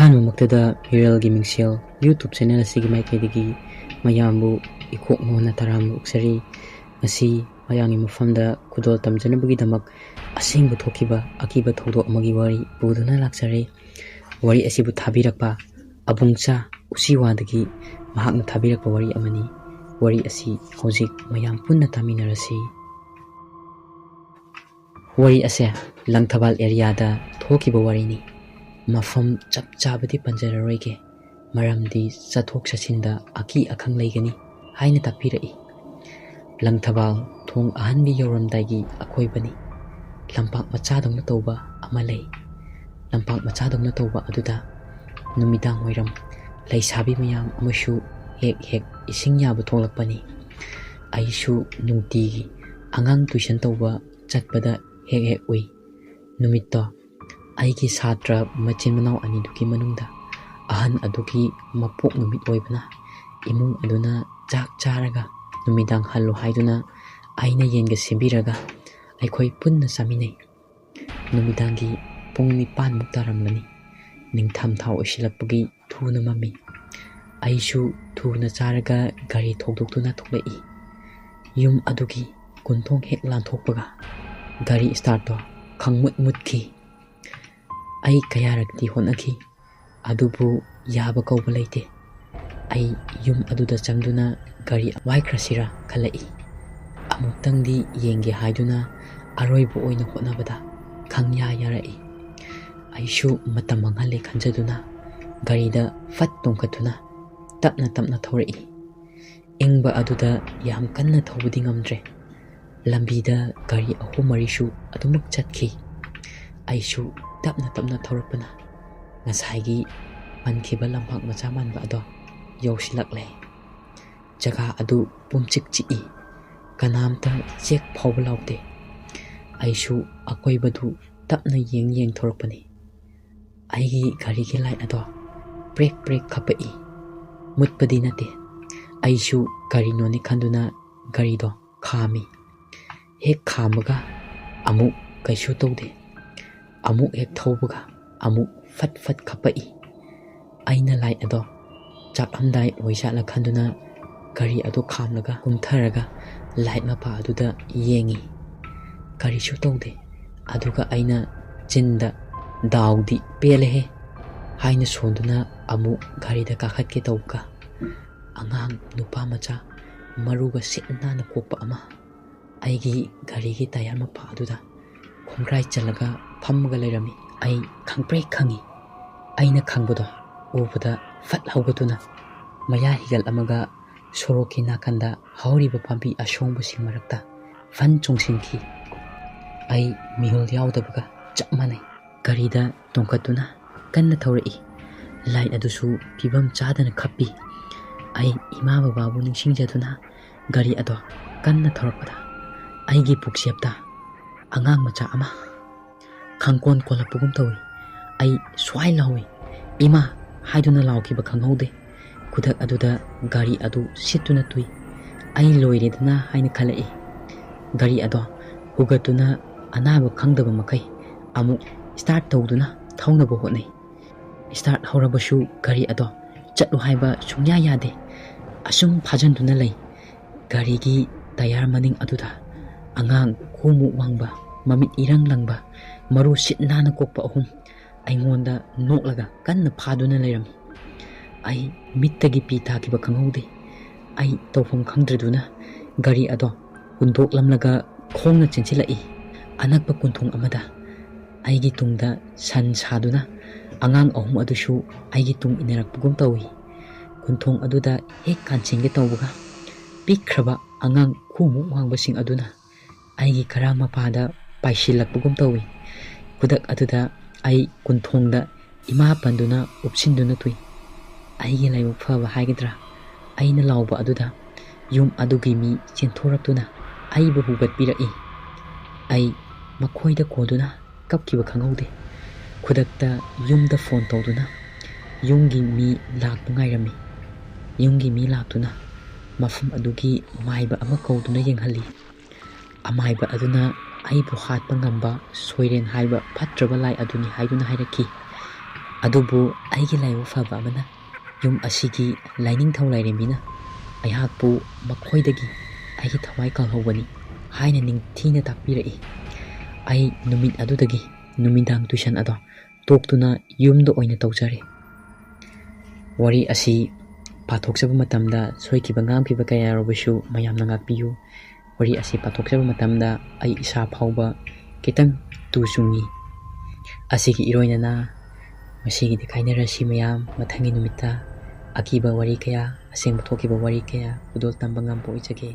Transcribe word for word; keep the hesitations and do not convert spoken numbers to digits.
ꯑꯍꯥꯟꯕꯃꯛꯇꯗ ꯍꯤꯔꯦꯜꯒꯤ ꯃꯤꯡꯁꯦꯜ YouTube channel ꯑꯁꯤꯒꯤ ꯃꯥꯏꯀꯩꯗꯒꯤ ꯃꯌꯥꯝꯕꯨ ꯏꯀꯣꯛ ꯅꯣꯟꯅ ꯇꯔꯥꯝꯅ ꯑꯣꯛꯆꯔꯤ꯫ ꯉꯁꯤ ꯃꯌꯥꯝꯒꯤ ꯃꯐꯝꯗ ꯈꯨꯗꯣꯜ ꯇꯝꯖꯅꯕꯒꯤꯗꯃꯛ ꯑꯁꯦꯡꯕ ꯊꯣꯛꯈꯤꯕ ꯑꯀꯤꯕ ꯊꯧꯗꯣꯛ ꯑꯃꯒꯤ ꯋꯥꯔꯤ ꯄꯨꯗꯨꯅ ꯂꯥꯛꯆꯔꯦ꯫ ꯋꯥꯔꯤ ꯑꯁꯤꯕꯨ ꯊꯥꯕꯤꯔꯛꯄ ꯑꯕꯨꯡꯆꯥ ꯎꯆꯤꯋꯥꯗꯒꯤ ꯃꯍꯥꯛꯅ ꯊꯥꯕꯤꯔꯛꯄ ꯋꯥꯔꯤ ꯑꯃꯅꯤ꯫ ꯋꯥꯔꯤ ꯑꯁꯤ ꯍꯧꯖꯤꯛ ꯃꯌꯥꯝ ꯄꯨꯟꯅ ꯇꯥꯃꯤꯟꯅꯔꯁꯤ꯫ ꯋꯥꯔꯤ ꯑꯁꯦ ꯂꯪꯊꯕꯥꯜ ꯑꯦꯔꯤꯌꯥꯗ ꯊꯣꯛꯈꯤꯕ ꯋꯥꯔꯤꯅꯤ꯫ ꯃꯐꯝ ꯆꯞ ꯆꯥꯕꯗꯤ ꯄꯟꯖꯔꯔꯣꯏꯒꯦ, ꯃꯔꯝꯗꯤ ꯆꯠꯊꯣꯛ ꯆꯠꯁꯤꯟꯗ ꯑꯀꯤ ꯑꯈꯪ ꯂꯩꯒꯅꯤ ꯍꯥꯏꯅ ꯇꯥꯛꯄꯤꯔꯛꯏ꯫ ꯂꯪꯊꯕꯥꯜ ꯊꯣꯡ ꯑꯍꯟꯕꯤ ꯌꯧꯔꯝꯗꯥꯏꯒꯤ ꯑꯀꯣꯏꯕꯅꯤ꯫ ꯂꯝꯄꯥꯛ ꯃꯆꯥꯗꯧꯅ ꯇꯧꯕ ꯑꯃ ꯂꯩ꯫ ꯂꯝꯄꯥꯛ ꯃꯆꯥꯗꯧꯅ ꯇꯧꯕ ꯑꯗꯨꯗ ꯅꯨꯃꯤꯗꯥꯡ ꯋꯥꯏꯔꯝ ꯂꯩꯁꯥꯕꯤ ꯃꯌꯥꯝ ꯑꯃꯁꯨ ꯍꯦꯛ ꯍꯦꯛ ꯏꯁꯤꯡ ꯌꯥꯕ ꯊꯣꯛꯂꯛꯄꯅꯤ꯫ ꯑꯩꯁꯨ ꯅꯨꯡꯇꯤꯒꯤ ꯑꯉꯥꯡ ꯇꯨꯏꯁꯟ ꯇꯧꯕ ꯆꯠꯄꯗ ꯍꯦꯛ ꯍꯦꯛ ꯎꯏ꯫ ꯅꯨꯃꯤꯠꯇꯣ ꯑꯩꯒꯤ ꯁꯥꯇ꯭ꯔ ꯃꯆꯤꯟ ꯃꯅꯥꯎ ꯑꯅꯤꯗꯨꯒꯤ ꯃꯅꯨꯡꯗ ꯑꯍꯟ ꯑꯗꯨꯒꯤ ꯃꯄꯣꯛ ꯅꯨꯃꯤꯠ ꯑꯣꯏꯕꯅ, ꯏꯃꯨꯡ ꯑꯗꯨꯅ ꯆꯥꯛ ꯆꯥꯔꯒ ꯅꯨꯃꯤꯗꯥꯡ ꯍꯜꯂꯨ ꯍꯥꯏꯗꯨꯅ ꯑꯩꯅ ꯌꯦꯟꯒ ꯁꯦꯝꯕꯤꯔꯒ ꯑꯩꯈꯣꯏ ꯄꯨꯟꯅ ꯆꯥꯃꯤꯟꯅꯩ꯫ ꯅꯨꯃꯤꯗꯥꯡꯒꯤ ꯄꯨꯡ ꯅꯤꯄꯥꯟꯃꯨꯛ ꯇꯥꯔꯝꯂꯅꯤ꯫ ꯅꯤꯡꯊꯝꯊꯥ ꯑꯣꯏꯁꯤꯜꯂꯛꯄꯒꯤ ꯊꯨꯅ ꯃꯝꯃꯤ꯫ ꯑꯩꯁꯨ ꯊꯨꯅ ꯆꯥꯔꯒ ꯒꯥꯔꯤ ꯊꯧꯗꯣꯛꯇꯨꯅ ꯊꯣꯛꯂꯛꯏ꯫ ꯌꯨꯝ ꯑꯗꯨꯒꯤ ꯀꯨꯟꯊꯣꯡ ꯍꯦꯛ ꯂꯥꯟꯊꯣꯛꯄꯒ ꯒꯥꯔꯤ ꯁ꯭ꯇꯥꯔꯠꯇꯣ ꯈꯪꯃꯨꯠ ꯃꯨꯠꯈꯤ꯫ ꯑꯩ ꯀꯌꯥꯔꯛꯇꯤ ꯍꯣꯠꯅꯈꯤ, ꯑꯗꯨꯕꯨ ꯌꯥꯕ ꯀꯧꯕ ꯂꯩꯇꯦ꯫ ꯑꯩ ꯌꯨꯝ ꯑꯗꯨꯗ ꯆꯪꯗꯨꯅ ꯒꯥꯔꯤ ꯋꯥꯏꯈ꯭ꯔꯁꯤꯔꯥ ꯈꯜꯂꯛꯏ꯫ ꯑꯃꯨꯛꯇꯪꯗꯤ ꯌꯦꯡꯒꯦ ꯍꯥꯏꯗꯨꯅ ꯑꯔꯣꯏꯕ ꯑꯣꯏꯅ ꯍꯣꯠꯅꯕꯗ ꯈꯪꯌꯥ ꯌꯥꯔꯛꯏ꯫ ꯑꯩꯁꯨ ꯃꯇꯝ ꯃꯥꯡꯍꯜꯂꯦ ꯈꯟꯖꯗꯨꯅ ꯒꯥꯔꯤꯗ ꯐꯠ ꯇꯣꯡꯈꯠꯇꯨꯅ ꯇꯞꯅ ꯇꯞꯅ ꯊꯧꯔꯛꯏ꯫ ꯏꯪꯕ ꯑꯗꯨꯗ ꯌꯥꯝ ꯀꯟꯅ ꯊꯧꯕꯗꯤ ꯉꯝꯗ꯭ꯔꯦ꯫ ꯂꯝꯕꯤꯗ ꯒꯥꯔꯤ ꯑꯍꯨꯝ ꯃꯔꯤꯁꯨ ꯑꯗꯨꯃꯛ ꯆꯠꯈꯤ꯫ ꯑꯩꯁꯨ ꯇꯞꯅ ꯇꯞꯅ ꯊꯧꯔꯛꯄꯅ ꯉꯁꯥꯏꯒꯤ ꯄꯟꯈꯤꯕ ꯂꯝꯄꯥꯛ ꯃꯆꯥ ꯃꯥꯟꯕ ꯑꯗꯣ ꯌꯧꯁꯤꯜꯂꯛꯂꯦ꯫ ꯖꯒꯥ ꯑꯗꯨ ꯄꯨꯝꯆꯤꯛ ꯆꯤꯛꯏ꯫ ꯀꯅꯥꯝꯇ ꯆꯦꯛ ꯐꯥꯎꯕ ꯂꯥꯎꯗꯦ꯫ ꯑꯩꯁꯨ ꯑꯀꯣꯏꯕꯗꯨ ꯇꯞꯅ ꯌꯦꯡ ꯌꯦꯡ ꯊꯧꯔꯛꯄꯅꯤ꯫ ꯑꯩꯒꯤ ꯒꯥꯔꯤꯒꯤ ꯂꯥꯏꯠ ꯑꯗꯣ ꯄ꯭ꯔꯦꯛ ꯄ꯭ꯔꯦꯛ ꯈꯞꯄꯛꯏ꯫ ꯃꯨꯠꯄꯗꯤ ꯅꯠꯇꯦ꯫ ꯑꯩꯁꯨ ꯀꯔꯤꯅꯣꯅꯦ ꯈꯟꯗꯨꯅ ꯒꯥꯔꯤꯗꯣ ꯈꯥꯝꯃꯤ꯫ ꯍꯦꯛ ꯈꯥꯝꯕꯒ ꯑꯃꯨꯛ ꯀꯩꯁꯨ ꯇꯧꯗꯦ꯫ ꯑꯃꯨꯛ ꯍꯦꯛ ꯊꯧꯕꯒ ꯑꯃꯨꯛ ꯐꯠ ꯐꯠ ꯈꯞꯄꯛꯏ꯫ ꯑꯩꯅ light ꯑꯗꯣ ꯆꯥꯛꯂꯝꯗꯥꯏ ꯑꯣꯏꯖꯥꯠꯂ ꯈꯟꯗꯨꯅ ꯒꯥꯔꯤ ꯑꯗꯨ ꯈꯥꯝꯂꯒ ꯀꯨꯝꯊꯔꯒ light ꯃꯄꯥ ꯑꯗꯨꯗ ꯌꯦꯡꯉꯤ꯫ ꯀꯔꯤꯁꯨ ꯇꯧꯗꯦ꯫ ꯑꯗꯨꯒ ꯑꯩꯅ ꯆꯤꯟꯗ "ꯗꯥꯎꯗꯤ ꯄꯦꯜꯂꯦꯍꯦ" ꯍꯥꯏꯅ ꯁꯣꯟꯗꯨꯅ ꯑꯃꯨꯛ ꯒꯥꯔꯤꯗ ꯀꯥꯈꯠꯀꯦ ꯇꯧꯕꯒ, ꯑꯉꯥꯡ ꯅꯨꯄꯥ ꯃꯆꯥ ꯃꯔꯨꯒ ꯁꯤꯠ ꯅꯥꯟꯅ ꯀꯣꯛꯄ ꯑꯃ ꯑꯩꯒꯤ ꯒꯥꯔꯤꯒꯤ tyre ꯃꯄꯥ ꯑꯗꯨꯗ ꯈꯣꯡꯒ꯭ꯔꯥꯏ ꯆꯜꯂꯒ ꯐꯝꯃꯒ ꯂꯩꯔꯝꯃꯤ꯫ ꯑꯩ ꯈꯪꯄ꯭ꯔꯦꯛ ꯈꯪꯉꯤ꯫ ꯑꯩꯅ ꯈꯪꯕꯗꯣ ꯎꯕꯗ ꯐꯠ ꯍꯧꯒꯠꯇꯨꯅ ꯃꯌꯥ ꯍꯤꯒꯠꯂꯝꯃꯒ ꯁꯣꯔꯣꯛꯀꯤ ꯅꯥꯀꯟꯗ ꯍꯧꯔꯤꯕ ꯄꯥꯝꯕꯤ ꯑꯁꯣꯡꯕꯁꯤꯡ ꯃꯔꯛꯇ ꯐꯟ ꯆꯣꯡꯁꯤꯟꯈꯤ꯫ ꯑꯩ ꯃꯤꯍꯨꯜ ꯌꯥꯎꯗꯕꯒ ꯆꯞ ꯃꯥꯟꯅꯩ꯫ ꯒꯥꯔꯤꯗ ꯇꯣꯡꯈꯠꯇꯨꯅ ꯀꯟꯅ ꯊꯧꯔꯛꯏ꯫ Light ꯑꯗꯨꯁꯨ ꯐꯤꯕꯝ ꯆꯥꯗꯅ ꯈꯞꯄꯤ꯫ ꯑꯩ ꯏꯃꯥ ꯕꯕꯥꯕꯨ ꯅꯤꯡꯁꯤꯡꯖꯗꯨꯅ ꯒꯥꯔꯤ ꯑꯗꯣ ꯀꯟꯅ ꯊꯧꯔꯛꯄꯗ ꯑꯩꯒꯤ ꯄꯨꯛꯆꯦꯞꯇ ꯑꯉꯥꯡ ꯃꯆꯥ ꯑꯃ ꯈꯪꯀꯣꯟ ꯀꯣꯜꯂꯛꯄꯒꯨꯝ ꯇꯧꯏ꯫ ꯑꯩ ꯁ꯭ꯋꯥꯏ ꯂꯥꯎꯏ, "ꯏꯃꯥ!" ꯍꯥꯏꯗꯨꯅ ꯂꯥꯎꯈꯤꯕ ꯈꯪꯍꯧꯗꯦ꯫ ꯈꯨꯗꯛ ꯑꯗꯨꯗ ꯒꯥꯔꯤ ꯑꯗꯨ ꯁꯤꯠꯇꯨꯅ ꯇꯨꯏ꯫ ꯑꯩ ꯂꯣꯏꯔꯦꯗꯅ ꯍꯥꯏꯅ ꯈꯜꯂꯛꯏ꯫ ꯒꯥꯔꯤ ꯑꯗꯣ ꯍꯨꯒꯠꯇꯨꯅ ꯑꯅꯥꯕ ꯈꯪꯗꯕ ꯃꯈꯩ ꯑꯃꯨꯛ start ꯇꯧꯗꯨꯅ ꯊꯧꯅꯕ ꯍꯣꯠꯅꯩ꯫ Start ꯍꯧꯔꯕꯁꯨ ꯒꯥꯔꯤ ꯑꯗꯣ ꯆꯠꯂꯨ ꯍꯥꯏꯕ ꯁꯨꯡꯌꯥ ꯌꯥꯗꯦ꯫ ꯑꯁꯨꯝ ꯐꯥꯖꯟꯗꯨꯅ ꯂꯩ꯫ ꯒꯥꯔꯤꯒꯤ tyre ꯃꯅꯤꯡ ꯑꯗꯨꯗ ꯑꯉꯥꯡ ꯈꯨꯃꯨꯛ ꯋꯥꯡꯕ, ꯃꯃꯤꯠ ꯏꯔꯪ ꯂꯪꯕ, ꯃꯔꯨ ꯁꯤꯠ ꯅꯥꯟꯅ ꯀꯣꯛꯄ ꯑꯍꯨꯝ ꯑꯩꯉꯣꯟꯗ ꯅꯣꯛꯂꯒ ꯀꯟꯅ ꯐꯥꯗꯨꯅ ꯂꯩꯔꯝꯃꯤ꯫ ꯑꯩ ꯃꯤꯠꯇꯒꯤ ꯄꯤ ꯇꯥꯈꯤꯕ ꯈꯪꯍꯧꯗꯦ꯫ ꯑꯩ ꯇꯧꯐꯝ ꯈꯪꯗ꯭ꯔꯗꯨꯅ ꯒꯥꯔꯤ ꯑꯗꯣ ꯍꯨꯟꯗꯣꯛꯂꯝꯂꯒ ꯈꯣꯡꯅ ꯆꯦꯟꯁꯤꯜꯂꯛꯏ꯫ ꯑꯅꯛꯄ ꯀꯣꯟꯊꯣꯡ ꯑꯃꯗ ꯑꯩꯒꯤ ꯇꯨꯡꯗ ꯁꯟ ꯁꯥꯗꯨꯅ ꯑꯉꯥꯡ ꯑꯍꯨꯝ ꯑꯗꯨꯁꯨ ꯑꯩꯒꯤ ꯇꯨꯡ ꯏꯟꯅꯔꯛꯄꯒꯨꯝ ꯇꯧꯏ꯫ ꯀꯣꯟꯊꯣꯡ ꯑꯗꯨꯗ ꯍꯦꯛ ꯀꯥꯟꯁꯤꯟꯒꯦ ꯇꯧꯕꯒ ꯄꯤꯛꯈ꯭ꯔꯕ ꯑꯉꯥꯡ ꯈꯨꯃꯨꯛ ꯋꯥꯡꯕꯁꯤꯡ ꯑꯗꯨꯅ ꯑꯩꯒꯤ ꯈꯔꯥꯡ ꯃꯄꯥꯗ ꯄꯥꯏꯁꯤꯜꯂꯛꯄꯒꯨꯝ ꯇꯧꯏ꯫ ꯈꯨꯗꯛ ꯑꯗꯨꯗ ꯑꯩ ꯀꯣꯟꯊꯣꯡꯗ ꯏꯃꯥ ꯄꯟꯗꯨꯅ ꯎꯞꯁꯤꯟꯗꯨꯅ ꯇꯨꯏ꯫ ꯑꯩꯒꯤ ꯂꯥꯏꯕꯛ ꯐꯕ ꯍꯥꯏꯒꯗ꯭ꯔꯥ, ꯑꯩꯅ ꯂꯥꯎꯕ ꯑꯗꯨꯗ ꯌꯨꯝ ꯑꯗꯨꯒꯤ ꯃꯤ ꯆꯦꯟꯊꯣꯔꯛꯇꯨꯅ ꯑꯩꯕꯨ ꯍꯨꯒꯠꯄꯤꯔꯛꯏ꯫ ꯑꯩ ꯃꯈꯣꯏꯗ ꯀꯣꯟꯗꯨꯅ ꯀꯞꯈꯤꯕ ꯈꯪꯍꯧꯗꯦ꯫ ꯈꯨꯗꯛꯇ ꯌꯨꯝꯗ phone ꯇꯧꯗꯨꯅ ꯌꯨꯝꯒꯤ ꯃꯤ ꯂꯥꯛꯄ ꯉꯥꯏꯔꯝꯃꯤ꯫ ꯌꯨꯝꯒꯤ ꯃꯤ ꯂꯥꯛꯇꯨꯅ ꯃꯐꯝ ꯑꯗꯨꯒꯤ ꯃꯥꯏꯕ ꯑꯃ ꯀꯧꯗꯨꯅ ꯌꯦꯡꯍꯜꯂꯤ꯫ ꯑꯃꯥꯏꯕ ꯑꯗꯨꯅ ꯑꯩꯕꯨ ꯍꯥꯠꯄ ꯉꯝꯕ ꯁꯣꯏꯔꯦꯟ ꯍꯥꯏꯕ ꯐꯠꯇ꯭ꯔꯕ ꯂꯥꯏ ꯑꯗꯨꯅꯤ ꯍꯥꯏꯗꯨꯅ ꯍꯥꯏꯔꯛꯈꯤ꯫ ꯑꯗꯨꯕꯨ ꯑꯩꯒꯤ ꯂꯥꯏꯕꯛ ꯐꯕ ꯑꯃꯅ ꯌꯨꯝ ꯑꯁꯤꯒꯤ ꯂꯥꯏꯅꯤꯡꯊꯧ ꯂꯥꯏꯔꯦꯝꯕꯤꯅ ꯑꯩꯍꯥꯛꯄꯨ ꯃꯈꯣꯏꯗꯒꯤ ꯑꯩꯒꯤ ꯊꯋꯥꯏ ꯀꯜꯍꯧꯕꯅꯤ ꯍꯥꯏꯅ ꯅꯤꯡꯊꯤꯅ ꯇꯥꯛꯄꯤꯔꯛꯏ꯫ ꯑꯩ ꯅꯨꯃꯤꯠ ꯑꯗꯨꯗꯒꯤ ꯅꯨꯃꯤꯗꯥꯡ tuition ꯑꯗꯣ ꯇꯣꯛꯇꯨꯅ ꯌꯨꯝꯗ ꯑꯣꯏꯅ ꯇꯧꯖꯔꯦ꯫ ꯋꯥꯔꯤ ꯑꯁꯤ ꯄꯥꯊꯣꯛꯆꯕ ꯃꯇꯝꯗ ꯁꯣꯏꯈꯤꯕ ꯉꯥꯝꯈꯤꯕ ꯀꯌꯥ ꯌꯥꯎꯔꯕꯁꯨ ꯃꯌꯥꯝꯅ ꯉꯥꯛꯄꯤꯌꯨ꯫ ꯋꯥꯔꯤ ꯑꯁꯤ ꯄꯥꯊꯣꯛꯆꯕ ꯃꯇꯝꯗ ꯑꯩ ꯏꯁꯥ ꯐꯥꯎꯕ ꯈꯤꯇꯪ ꯇꯨ ꯆꯨꯡꯉꯤ꯫ ꯑꯁꯤꯒꯤ ꯏꯔꯣꯏꯅꯅ ꯉꯁꯤꯒꯤꯗꯤ ꯀꯥꯏꯅꯔꯁꯤ ꯃꯌꯥꯝ꯫ ꯃꯊꯪꯒꯤ ꯅꯨꯃꯤꯠꯇ ꯑꯀꯤꯕ ꯋꯥꯔꯤ ꯀꯌꯥ, ꯑꯁꯦꯡꯕ ꯊꯣꯛꯈꯤꯕ ꯋꯥꯔꯤ ꯀꯌꯥ ꯈꯨꯗꯣꯜ ꯇꯝꯕ ꯉꯝꯕ ꯑꯣꯏꯖꯒꯦ꯫